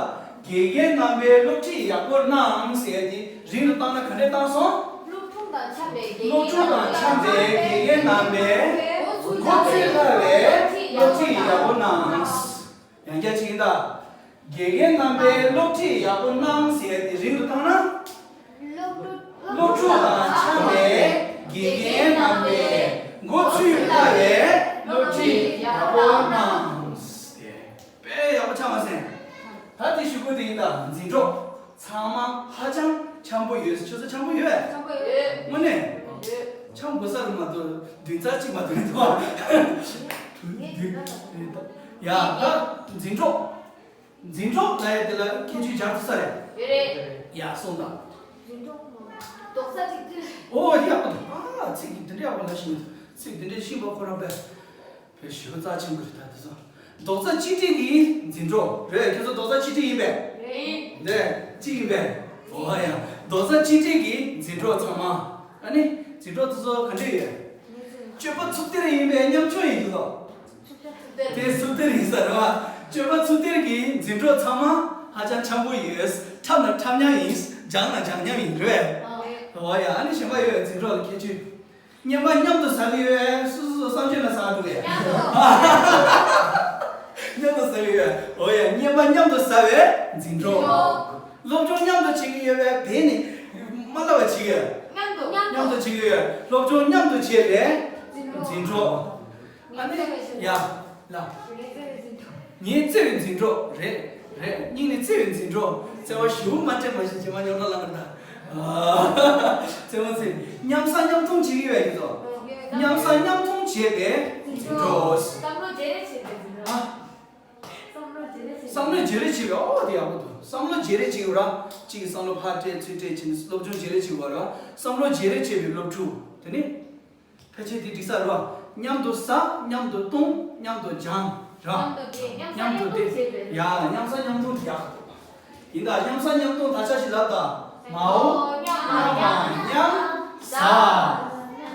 དགེ་རྒན་རྣམ་པས་སློབ་ཁྲིད་ཡག་པོ་གནང་ཟེར་ཡ་དེ་རིང་དུ་བཏང་ན་ག་འདྲས་བཏང་སོང་། སློབ་ཕྲུག་དང་འཆམ་པའི་དགེ་རྒན། སློབ་ཕྲུག་དང་འཆམ་པའི་དགེ་རྒན་རྣམ་པས་འགོ་ཚུགས་སླ་བའི་སློབ་ཁྲིད་ཡག་པོ་གནང་། ཡང་བསྐྱར་ཅིག་ཡིན་ད། དགེ་རྒན་རྣམ་པས་སློབ་ཁྲིད་ཡག་པོ་གནང་ཟེར་ཡ་དེ་རིང་དུ་བཏང་ན། སློབ་ཕྲུག་དང་འཆམ་པའི་དགེ་རྒན་རྣམ་པས་འགོ་ཚུགས་སླ་བའི་སློབ་ཁྲིད་ཡག་པོ་གནང་། དེ་དཔེ་ཡག་པོ་ཆགས་མ་སོང་། ད་དེ་གཞུག་གུ་དེ་ཡིན་ད། འཛིན་གྲོགས་ཚང་མ་ཧ་ཅང་འཆམ་པོ་ཡོད། ཁྱོད་ཚོ་འཆམ་པོ་ཡོད། འཆམ་པོ་ཡོད། དངོས་གནས། ཡོད། འཆམ་དགོས་ས་རུ་མ་གཏོགས་བདུན་ཚར་གཅིག་མ་གཏོགས་མི་འདུག་ཡ། ད་འཛིན་གྲོགས། འཛིན་གྲོགས་ལབ་ཡ་དེ་ལ་ཁྱད་ཆོས་སྦྱར་ཐུབ་ས་རེད། ཡོད་རེད། ཡ། གསུངས་དང་། རྡོག་རྩ་གཅིག་སྒྲིལ། ཨོ། ཡག་པོ་འདུག་ཨ། ཚིག་འདི་འདྲ་ཡག་པོ་ལབ་ཤེས་མི་འདུག་ཚིག་འདི་འདྲ་ཤེས་པ་ཁོ་རང་དཔེ་དཔེ་ཞེ་པོ་རྩ་ཆེན་པོ་རེད། ད་དེ་ཚོ་རྡོག་རྩ་གཅིག་སྒྲིལ་གྱི་འཛིན་གྲོགས་རེད། ཁྱོད་ཚོ་རྡོག་རྩ་གཅིག་སྒྲིལ་ཡིན་པས། རེད། གཅིག་ཡིན་པས། ཨོ་ཡ། རྡོག་རྩ་གཅིག་སྒྲིལ་གྱི་འཛིན་གྲོགས་ཚང་མ། ཨ་ནི་འཛིན་གྲོགས་དེ་ཚོ་ག་འདྲ་ཡོད། སྤྱོད་པ་ཚུབ་སྟེར་ཡིན་པའི་ཉམ་ཆུང་ཡིན་འདུག་དེ་ཚུབ་སྟེར་ཡིན་ས་རེད་བ། སྤྱོད་པ་ཚུབ་སྟེར་གྱི་འཛིན་གྲོགས་ཚང་མ་ཧ་ཅང་འཆམ་པོ་ཡོད། འཁྲབ་ན་འཁྲབ་མཉམ་ཡིན། སྦྱང་ན་སྦྱང་མཉམ་ཡིན། རེད་པས། ཨོ་ཡ། ཨ་ནི་གཞན་པ་ཡོད། འཛིན་གྲོགས་ལ་ཁྱད་ཆོས། བརྙན་པ་མཉམ་དུ་ཟ་གི་ཡོད། སོ་སོ་སོ་གསང་སྤྱོད་ལ་ཟ་འདུག་གས། མཉམ་དུ་ཟ་གི་ཡོད། ཨོ་ཡ། བརྙན་པ་མཉམ་དུ་ཟ་བའི་འཛིན་གྲོགས། སློབ་སྦྱོང་མཉམ་དུ་བྱེད་ཀྱི་ཡོད་པས། དེ་ནི་མ་ལབ་པ་བྱེད་ཀྱི། མཉམ་དུ། མཉམ་དུ་བྱེད་ཀྱི་ཡོད། སློབ་སྦྱོང་མཉམ་དུ་བྱེད་པའི་འཛིན་གྲོགས། ཨ་ནི་ཡ། ལ། ངའི་བརྩེ་བའི་འཛིན་གྲོགས་རེད། རེད། སྙིང་ནས་བརྩེ་བའི་འཛིན་གྲོགས། བརྩེ་བ་ཞེ་པོ་མ་སྤྲད་མ་ཤེས་ཀྱི་མ་ཉོ་ན་ལ་ག་ད། བརྩེ་བ་བརྩེ། མཉམ་ཟ་མཉམ་འཐུང་བྱེད་ཀྱི་ཡོད་ཀྱི་ཚོ། མཉམ་ཟ་མཉམ་འཐུང་བྱེད་པའི་འཛིན་གྲོགས། བསམ་བློ་བརྗེ་རེས་བྱེད་པའི་འཛིན་གྲོགས། ཨ། བསམ་བློ་བརྗེ་རེས་བྱེད། བསམ་བློ་བརྗེ་རེས་བྱེད་པའི། ཨོ། དེ་ཡག་པོ་འདུག་བསམ་བློ་བརྗེ་རེས་བྱེད་ཀྱི་ར། གཅིག་གིས་བསམ་བློ་ཕར་སྤྲད་ཚུར་སྤྲད་བྱས་ནས་སློབ་སྦྱོང་བརྗེ་རེས་བྱེད་པ་ར། བསམ་བློ་བརྗེ་རེས་བྱེད་པའི་སློབ་ཕྲུག་དེ་ནི། ཕལ་ཆེར་དེ་འགྲིག་ས་རེད་བ། མཉམ་དུ་ཟ། མཉམ་དུ་འཐུང་། མཉམ་དུ་སྦྱང་། ར། མཉམ་དུ་བསྡད། མཉམ་ཟ་མཉམ་འཐུང་བྱེད་པའི། ཡ། མཉམ་ཟ་མཉམ་འཐུང་དེ་ཡག་པོ་འདུག་ཡིན་ད། མཉམ་ཟ་མཉམ་འཐུང་ད་ཆ་ཞིག་ལབ་ད། མའོ་མཉམ་མ་མཉམ་ཟ།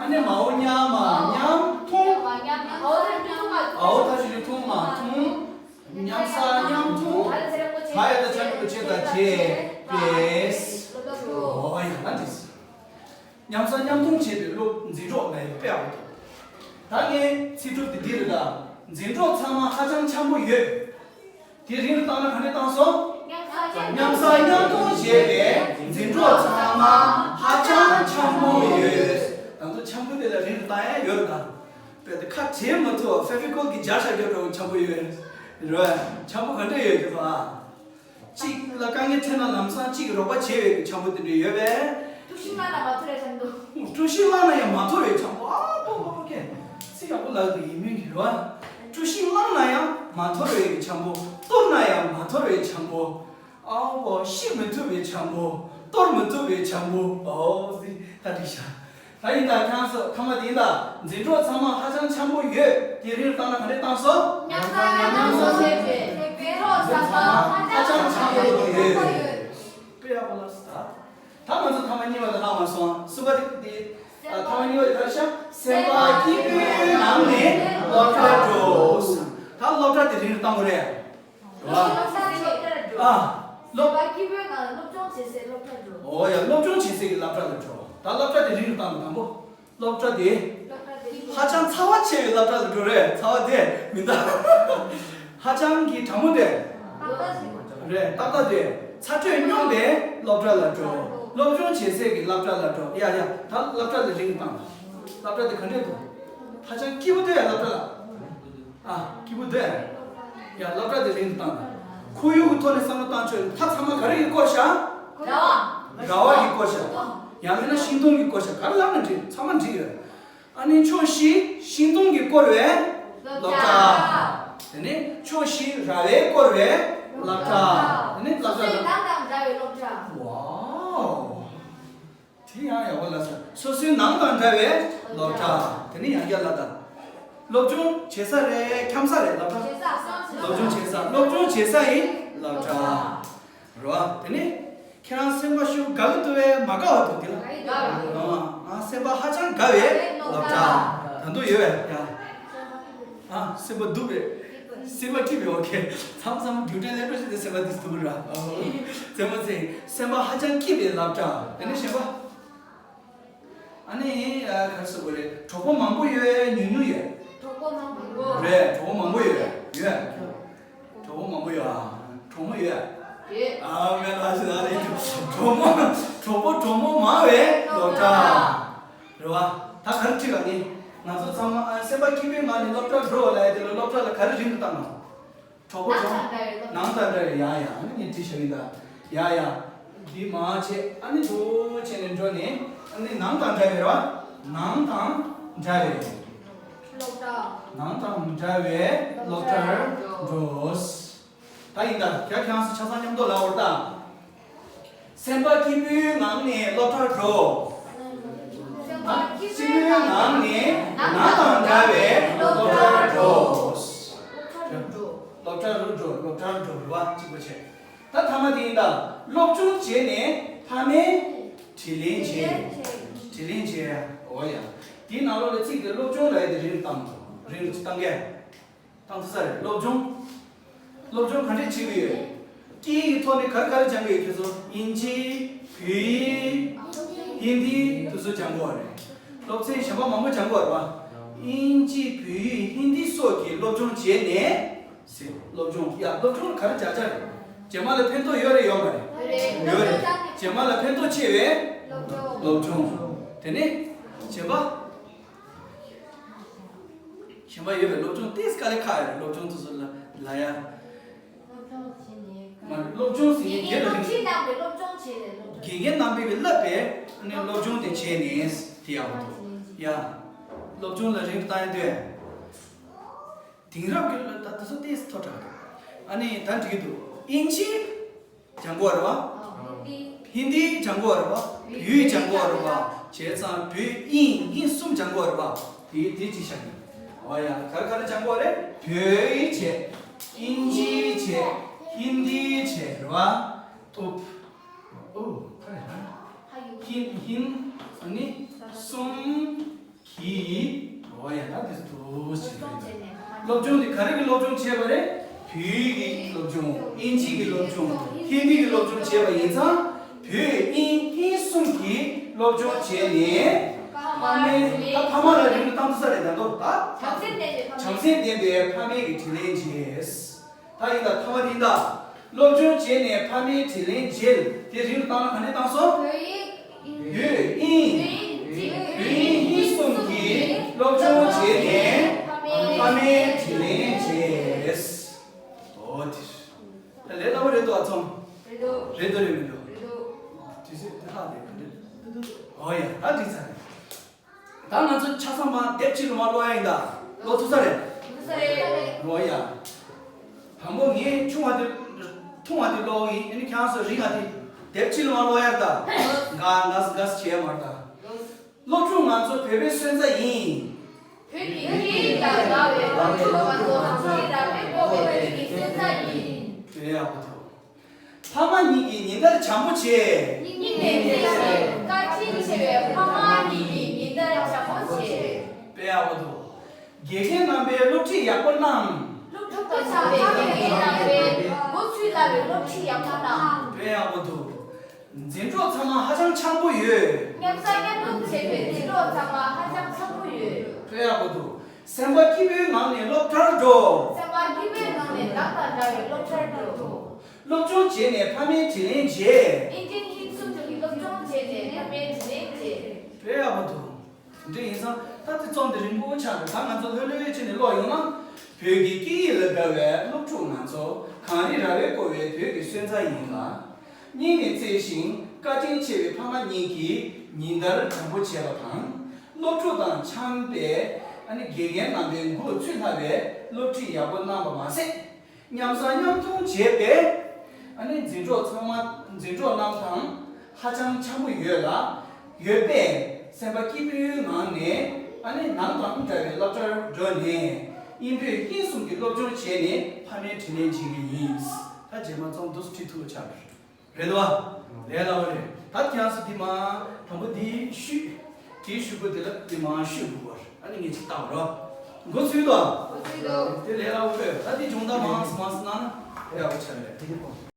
ཨ་ནི་མའོ་མཉམ་མ་མཉམ་འཐུང་། ཨའོ་ད་ཆ་ཞིག་འཐུང་མ་འཐུང་། མཉམ་ཟ་མཉམ་འཐུང་། ད་ཡ་ད་ཆ་འགྲུབ་བྱེད་ད་བྱེད་པས། ཨོ་ཡ། ད་འགྲིག་སོང་། མཉམ་ཟ་མཉམ་འཐུང་བྱེད་པའི་སློབ། འཛིན་གྲོགས་ལབ་ཡ་དཔེ་ཡག་པོ་འདུག་ད་ངའི་ཚིག་གྲུབ་དེ་འདི་རེད་ད། འཛིན་གྲོགས་ཚང་མ་ཧ་ཅང་འཆམ་པོ་ཡོད། དེ་རིང་ལ་བཏང་ན་ག་འདྲས་བཏང་སོང་། མཉམ་ཟ་མཉམ་འཐུང་བྱེད་པའི་འཛིན་གྲོགས་ཚང་མ་ཧ་ཅང་འཆམ་པོ་ཡོད། ད་དུང་འཆམ་པོ་དེ་ལ་རིང་དུ་བཏང་ཡ་ཡོད་རེད་ད། དཔེ་དེ་ཁ་བྲལ་མི་ཐུབ། ཕེ་བི་ཀོལ་གྱིས་སྦྱར་བཞག་རྒྱུ་འདྲ་བོ་འཆམ་པོ་ཡོད་རེད་བ། འཆམ་པོ་ག་འདྲས་ཡོད་ཀྱི་ད། གཅིག་ལ་དཀའ་ངལ་འཕྲད་ན་ལམ་སང་གཅིག་གིས་རོགས་པ་བྱེད་པའི་འཆམ་པོ་དེ་འདྲ་ཡོད་པས། དཀྲུག་ཤིང་བསླངས་ན་མ་ཐོར་བའི་འཆམ་པོ། དཀྲུག་ཤིང་བསླངས་ན་ཡང་མ་ཐོར་བའི་འཆམ་པོ། ཨ་པོ་པོ་པོ་ཀེ། ཚིག་ཡག་པོ་ལབ་འདུག་ཡིན་མིན་གྱི་རེད་བ། དཀྲུག་ཤིང་བསླངས་ན་ཡང་མ་ཐོར་བའི་འཆམ་པོ། གཏོར་ན་ཡང་མ་ཐོར་བའི་འཆམ་པོ། ཨ་པོ། བཤིག་མི་ཐུབ་པའི་འཆམ་པོ། གཏོར་མི་ཐུབ་པའི་འཆམ་པོ། ཨོ་ཙི། ད་འགྲིག་ཤག་ད་ཡིན་ད། ཁྱེད་རང་ཚོ་ཐ་མ་དེ་ཡིན་ད། འཛིན་གྲོགས་ཚང་མ་ཧ་ཅང་འཆམ་པོ་ཡོད། དེ་རིང་བཏང་ན་ག་འདྲས་བཏང་སོང་། མཉམ་ཟ་མཉམ་འཐུང་བྱེད་པའི་འཛིན་གྲོགས་ཚང་མ་ཧ་ཅང་འཆམ་པོ་ཡོད། དཔེ་ཡག་པོ་ལབ་སོང་ད། ད་ང་ཚོ་ཐ་མ་གཉིས་པ་དེ་ལྷག་མ་སོང་། གསུམ་པ་དེ་དེ། ཨ། ཐ་མ་གཉིས་པ་དེ་ག་རེ་ཤག་སེམས་པ་སྐྱིད་པོའི་ངང་ནས་སློབ་གྲྭར་འགྲོ། ད་སློབ་གྲྭ་དེ་རིང་རུ་བཏང་དགོས་རེད། སློབ་གྲྭ་དེ་སློབ་གྲྭར་འགྲོ། ཨ། སློབ། སེམས་པ་སྐྱིད་པོའི་ངང་ནས་སློབ་སྦྱོང་བྱེད་སའི་སློབ་གྲྭར་འགྲོ། ཨོ་ཡ། སློབ་སྦྱོང་བྱེད་སའི་སློབ་གྲྭ་ལ་འགྲོ། ད་སློབ་གྲྭ་དེ་རིང་རུ་བཏང་དགོས། དང་པོ། སློབ་གྲྭ་དེ། སློབ་གྲྭ་དེ། ཧ་ཅང་ཚ་བ་ཆེ་བའི་སློབ་གྲྭ་ལ་འགྲོ་རེད། ཚ་བ་དེ་མི་འདུག་ཧ་ཅང་གི་གྲང་མོ་དེ་རེད། ཏག་ཏག་དེ་ཚ་དྲོད་སྙོམས་པའི་སློབ་གྲྭ་ལ་འགྲོ། སློབ་སྦྱོང་བྱེད་སའི་གི་སློབ་གྲྭ་ལ་འགྲོ། ཡ་ཡ། ད་སློབ་གྲྭ་ལ་རིང་བཏང་། སློབ་གྲྭ་དེ་ག་འདྲས་འདུག་ཧ་ཅང་སྐྱིད་པོ་འདུག་ཡ། སློབ་གྲྭ་ལ། ཨ། སྐྱིད་པོ་འདུག་ཡ། སློབ་གྲྭ་དེ་རིང་བཏང་། ཁོར་ཡུག་གི་ཐོག་ནས་བསམ་བློ་བཏང་ཆོག་ད་ཚང་མ་ག་རེ་གིས་བསྐོར་བཞག་ར་བ། ར་བ་གིས་བསྐོར་བཞག་ཡང་མིན་ན་ཤིང་སྡོང་གིས་བསྐོར་བཞག་ག་རེ་ལབ་ན་འགྲིག་ཚང་མ་འགྲིག་ཡོད། ཨ་ནི་ཕྱོགས་བཞི་ཤིང་སྡོང་གིས་བསྐོར་བའི་སློབ་གྲྭ། དེ་ནས་ཕྱོགས་བཞི་ར་བས་བསྐོར་བའི་སློབ་གྲྭ། དེ་ནས་སློབ་གྲྭ་ལ། ནང་དང་འདྲ་བའི་སློབ་གྲྭ། ཝའོ། དེ་ཡང་ཡག་པོ་ལབ་སོང་། སོ་སོའི་ནང་དང་འདྲ་བའི་སློབ་གྲྭ། དེ་ནས་ཡང་བསྐྱར་ལབ་དང་། སློབ་སྦྱོང་བྱེད་ས་རེད། འཁྱམ་ས་རེད། སློབ་གྲྭ། སློབ་སྦྱོང་བྱེད་ས། སློབ་སྦྱོང་བྱེད་ས་ཡི་སློབ་གྲྭ། རེད་བ། དེ་ནས་ཁྱེད་རང་སེམས་པ་ཤུགས་དགའ་གི་འདུག་བས་མ་དགའ་བ་འདུག་དེ་ལ། ཨ། ང་སེམས་པ་ཧ་ཅང་དགའ་བའི་སློབ་གྲྭ། ད་དུང་ཡོད་བས་ཡ། ཨ། སེམས་པ་སྡུག་པས། སེམས་པ་སྐྱིད་པའི། ཨོ་ཁེ། མཚམས་མཚམས་རྒྱུ་འབྲས་ལེན་འགྲོ་ཞིག་དེ་སེམས་པ་དེ་སྡུག་ར། ཨོ། རྩེད་མོ་རྩེ། སེམས་པ་ཧ་ཅང་སྐྱིད་པའི་སློབ་གྲྭ། དེ་ནས་གཞན་པ། ཨ་ནི་ཨ། ག་རེ་ཟེར་དགོས་རེད། གྲོགས་པོ་མང་པོ་ཡོད། ཉུང་ཉུང་ཡོད། གྲོགས་པོ་མང་པོ་ཡོད། རེད། གྲོགས་པོ་མང་པོ་ཡོད། ཡོད། གྲོགས་པོ་མང་པོ་ཡོད། ཨ། གྲོགས་མོ་ཡོད། ཡོད། ཨ། མེད་ལ་ཞིག་ལ་རེད། གྲོགས་མོ། གྲོགས་པོ་གྲོགས་མོ་མང་བའི་སློབ་གྲྭ། རེད་བ། ད་ག་རེ་ཁྲིད་ག་ནི། ང་ཚོ་ཚང་མ་ཨ། སེམས་པ་སྐྱིད་པོའི་ངང་ནས་སློབ་གྲྭ་འགྲོ་ལབ་ཡ་དེ་ལ་སློབ་གྲྭ་ལ་ག་རེ་རིང་དུ་བཏང་ན། གྲོགས་པོ་ཆུང་། ནང་དང་འདྲ་བའི། ཡ་ཡ། ཨ་ནི་ངས་བྲིས་བཞག་གི་ཡིན་ད། ཡ་ཡ། འདི་མ་བྱེད། ཨ་ནི་འདུག་བྱས་ནས་འགྲོ་ནས། ཨ་ནི་ནང་དང་འདྲ་བའི་ར། ནང་དང་འདྲ་བའི། སློབ་གྲྭ། ནང་དང་འདྲ་བའི་སློབ་གྲྭར་འགྲོ། ད་ཡིན་ད། ཁྱེད་ཁྱེད་རང་ཚོ་ཆ་ཚང་མཉམ་དུ་ལབ་འོར་ད། སེམས་པ་སྐྱིད་པོའི་ངང་ནས་སློབ་གྲྭར་འགྲོ། སེམས་པ་སྐྱིད་པོའི་ངང་ནས་ནང་དང་འདྲ་བའི་སློབ་གྲྭར་འགྲོ། སློབ་གྲྭར་འགྲོ། སློབ་གྲྭར་འགྲོ། སློབ་གྲྭར་འགྲོ་རེད་བ། གཅིག་པ་བྱས། ད་ཐ་མ་དེ་ཡིན་ད། སློབ་སྦྱོང་བྱས་ནས་ཕ་མའི་དྲིན་ལན་འཇལ། དྲིན་ལན་འཇལ། འོ་ཡ། དེའི་ནང་ལོགས་ལ་ཚིག་དེ་སློབ་སྦྱོང་ལབ་ཡ་དེ་རིང་བཏང་། རིང་རུ་བཏང་གས། བཏང་ཐུབ་ས་རེད། སློབ་སྦྱོང་། སློབ་སྦྱོང་ག་འདྲས་བྱེད་ཀྱི་ཡོད། སྐད་ཡིག་གི་ཐོག་ནས་ག་རེ་ག་རེ་སྦྱང་གི་ཡོད། ཁྱེད་ཚོ་དབྱིན་ཇི། བོད་ཡིག། ཧིན་དི་དེ་ཚོ་སྦྱང་དགོས་པ་རེད། སློབ་ཚན་གཞན་པ་མང་པོ་སྦྱང་དགོས་པ་རེད་བ། དབྱིན་ཇི། བོད་ཡིག། ཧིན་དི་སོགས་ཀྱི་སློབ་སྦྱོང་བྱས་ནས། ཟེར། སློབ་སྦྱོང་། ཡ། སློབ་སྦྱོང་ག་རེ་བྱ་བྱ་རེད། རྗེས་མ་ལ་ཕན་ཐོགས་ཡོད་རེད་ཡོད་མ་རེད། ཡོད་རེད། རྗེས་མ་ལ་ཕན་ཐོགས་ཆེ་བའི་སློབ་སྦྱོང་། དེ་ནས་གཞན་པ། གཞན་པ་ཡོད་པའི་སློབ་སྦྱོང་ཏིས་དཀའ་ལས་ཁག་ཡོད་རེད། སློབ་སྦྱོང་དེ་ཚོ་ལ་ལ་ཡ། སློབ་སྦྱོང་བྱས་ནས། མ་རེད། སློབ་སྦྱོང་ཟེར་ནས་དགེ་རྒན་རྣམ་པས་བསླབ་པའི་སློབ་སྦྱོང་བྱས་ནས། སློབ་སྦྱོང་། དགེ་རྒན་རྣམ་པས་བསླབ་པའི་ཨ་ནི་སློབ་སྦྱོང་དེ་བྱས་ནས་དེ་ཡག་པོ་འདུག་ཡ། སློབ་སྦྱོང་ལ་རིང་དུ་བཏང་ཡ་འདོད། དེང་རབས་ཀྱི་ལ་ད་དེ་ཚོ་ཏིས་མཐོ་དྲགས་འདུག་ཨ་ནི་ད་འགྲིག་གི་འདུག་དབྱིན་ཇི་སྦྱང་དགོས་རེད་བ། ཧིན་དི་སྦྱང་དགོས་རེད་བ། བོད་ཡིག་སྦྱང་དགོས་རེད་བ། བྱས་ཙང་བོད་དབྱིན་དབྱིན་གསུམ་སྦྱང་དགོས་རེད་བ། དེ་དེ་གཅིག་བཞག་ཡིན། འོ་ཡ། ག་རེ་ག་རེ་སྦྱང་དགོས་རེད། བོད་ཡིག་བྱས། དབྱིན་ཇི་བྱས། ཧིན་དི་བྱས་རེད་བ། ཐུབ། ཨོ། ག་རེ་ཧ། ཧིན་ཧིན་ཨ་ནི་གསུམ། གི། འོ་ཡ། ད་དེ་ཚོ་ཞིག་རེད། སློབ་སྦྱོང་དེ་ག་རེ་གི་སློབ་སྦྱོང་བྱས་པ་རེད། བོད་ཡིག་གི་སློབ་སྦྱོང་། དབྱིན་ཇི་གི་སློབ་སྦྱོང་། ཧིན་དི་གི་སློབ་སྦྱོང་བྱས་པ་ཡིན་ཙང་། བོད་དབྱིན་ཧིན་གསུམ་གྱི་སློབ་སྦྱོང་བྱས་ནས། ཕ་མའི། ད་ཕ་མ་ལ་རིང་དུ་བཏང་ཐུབ་ས་རེད། ད་དོ་ད། བྱམས་སེམས་ལྡན་པའི་ཕ་མའི་གི་དྲིན་ལན་འཇལ། ད་ཡིན་ད། ཐ་མ་དེ་ཡིན་ད། སློབ་སྦྱོང་བྱས་ནས་ཕ་མའི་དྲིན་ལན་འཇལ། དེ་རིང་བཏང་ན་ག་འདྲས་བཏང་སོང་། བོད་ཡིག་བོད་དབྱིན། བོད་དབྱིན་ཧིན་གསུམ་གྱི་སློབ་སྦྱོང་བྱས་ནས་ཕ་མའི་དྲིན་ལན་འཇལ། འོ་དེ་རེད། ད་ལས་སླ་པོ་རེད་འདུག་ཨ་ཚོམ། རེད་འདུག་རེད་འདུག་རེད་མི་འདུག་རེད་འདུག་དུས་ཚོད་དེ་ལྷག་རེད་ག་འདྲས། འོ་ཡ། ད་འགྲིག་ཚར་རེད། ད་ང་ཚོ་ཆ་ཚང་མ་དེབ་གཅིག་ལ་མར་ཀློག་ཡ་ཡིན་ད། ཀློག་ཐུབ་ས་རེད། ཐུབ་ས་རེད། འོ་ཡ། དང་པོ་ངས་ཆུང་བ་དེ། ཐུང་བ་དེ་ཀློག་ཡིན། ཨ་ནི་ཁྱེད་རང་ཚོ་རིང་བ་དེ། དེབ་གཅིག་ལ་མར་ཀློག་ཡ་ད། འགའ་འགའ་འགའ་བྱས་མར་ད། སློབ་ཕྲུག་ང་ཚོ་བོད་པའི་སོན་རྩ་ཡིན། བོད་ཀྱི་སྐད་ཡིག་ལ་དགའ་བའི་སློབ་ཕྲུག་ང་ཚོ་ང་ཚོའི་རང་མོས་ཀློག་པའི་བོད་ཀྱི་སོན་རྩ་ཡིན། དཔེ་ཡག་པོ་འདུག་ཕ་མ་གཉིས་ཀྱིས་ཉིན་ལྟར་བྱམས་པོ་བྱས། གཉིས་ཀྱིས་ཉིན་ལྟར་བྱམས་པོ་བྱས། བཀའ་དྲིན་ཆེ་བའི་ཕ་མ་གཉིས་ཀྱིས་ཉིན་ལྟར་བྱམས་པོ་བྱས། དཔེ་ཡག་པོ་འདུག་དགེ་རྒན་རྣམ་པས་སློབ་ཁྲིད་ཡག་པོ་གནང་། སློབ་ཕྲུག་ཚང་མས་དགེ་རྒན་རྣམ་པས་མགོ་ཚོས་སླ་བའི་སློབ་ཁྲིད་ཡག་པོ་གནང་། དཔེ་ཡག་པོ་འདུག་འཛིན་གྲོགས་ཚང་མ་ཧ་ཅང་འཆམ་པོ་ཡོད། མཉམ་ཟ་མཉམ་འཐུང་བྱེད་པའི་འཛིན་གྲོགས་ཚང་མ་ཧ་ཅང་འཆམ་པོ་ཡོད། དཔེ་ཡག་པོ་འདུག་སེམས་པ་སྐྱིད་པོའི་ངང་ནས་སློབ་གྲྭར་འགྲོ། སེམས་པ་སྐྱིད་པོའི་ངང་ནས་བདག་དང་འདྲ་བའི་སློབ་གྲྭར་འགྲོ། སློབ་སྦྱོང་བྱས་ནས་ཕ་མའི་དྲིན་ལན་འཇལ། ཨིན་ཅིན་ཧིན་སུམ་གྱིས་སློབ་སྦྱོང་བྱས་ནས་ཕ་མའི་དྲིན་ལན་འཇལ། དཔེ་ཡག་པོ་འདུག་འདི་ཡིན་ཙང་ད་དེ་རྩོམ་འདི་རིང་པོ་ཆགས་འདུག་ད་ང་ཚོ་ལྷོད་ལྷོད་བྱས་ནས་ཀློག་ཡོང་ན། བོད་ཀྱི་སྐད་ཡིག་ལ་དགའ་བའི་སློབ་ཕྲུག་ང་ཚོ་གངས་རི་ར་བས་བསྐོར་བའི་བོད་ཀྱི་སོན་རྩ་ཡིན་ལ། སྙིང་ནས་བརྩེ་ཞིང་བཀའ་དྲིན་ཆེ་བའི་ཕ་མ་གཉིས་ཀྱིས་ཉིན་ལྟར་དྲང་པོ་བྱས་པ་དང་། སློབ་ཕྲུག་དང་འཆམ་པའི་ཨ་ནི་དགེ་རྒན་རྣམ་པའི་འགོ་ཚུད་ལྷ་བའི་སློབ་ཁྲིད་ཡག་པོ་གནང་པ་མ་ཟད། མཉམ་ཟ་མཉམ་འཐུང་བྱས་པས། ཨ་ནི་འཛིན་གྲོགས་ཚང་མ་འཛིན་གྲོགས་རྣམས་དང་ཧ་ཅང་འཆམ་པོ་ཡོད་ལ། ཡོད་པས་སེམས་པ་སྐྱིད་པོའི་ངང་ནས་ཨ་ནི་ནང་དང་འདྲ་བའི་སློབ་གྲྭར་འགྲོ་ནས་དབྱིན་བོད་དབྱིན་གསུམ་གྱི་སློབ་སྦྱོང་བྱས་ནས་ཕ་མའི་དྲིན་ལན་འཇལ་གྱི་ཡིན། ད་རྗེས་མ་རྩོམ་འདུག་སེ་ཁྲིད་ཐུབ་པ་ཆགས་པ་རེད། རེད་བ། ལས་སླ་བོ་རེད། ད་ཁྱེད་རང་ཚོ་འདི་མ་དང་པོ་འདི་བཤུས། དེའི་གཞུག་གུ་དེ་ལ་འདི་མ་བཤུས་དགོས་པར་ཨ་ནི་ངས་ཅིག་བཏང་རོགས། འགོ་ཚུགས་དོ། འགོ་ཚུགས་དོ། དེ་ལས་སླ་བོ་རེད། ད་འདི་སྦྱོང་བརྡར་མང་ཙམ་མང་ཙམ་གནང་ན་ཡག་པོ་ཆགས་རེད།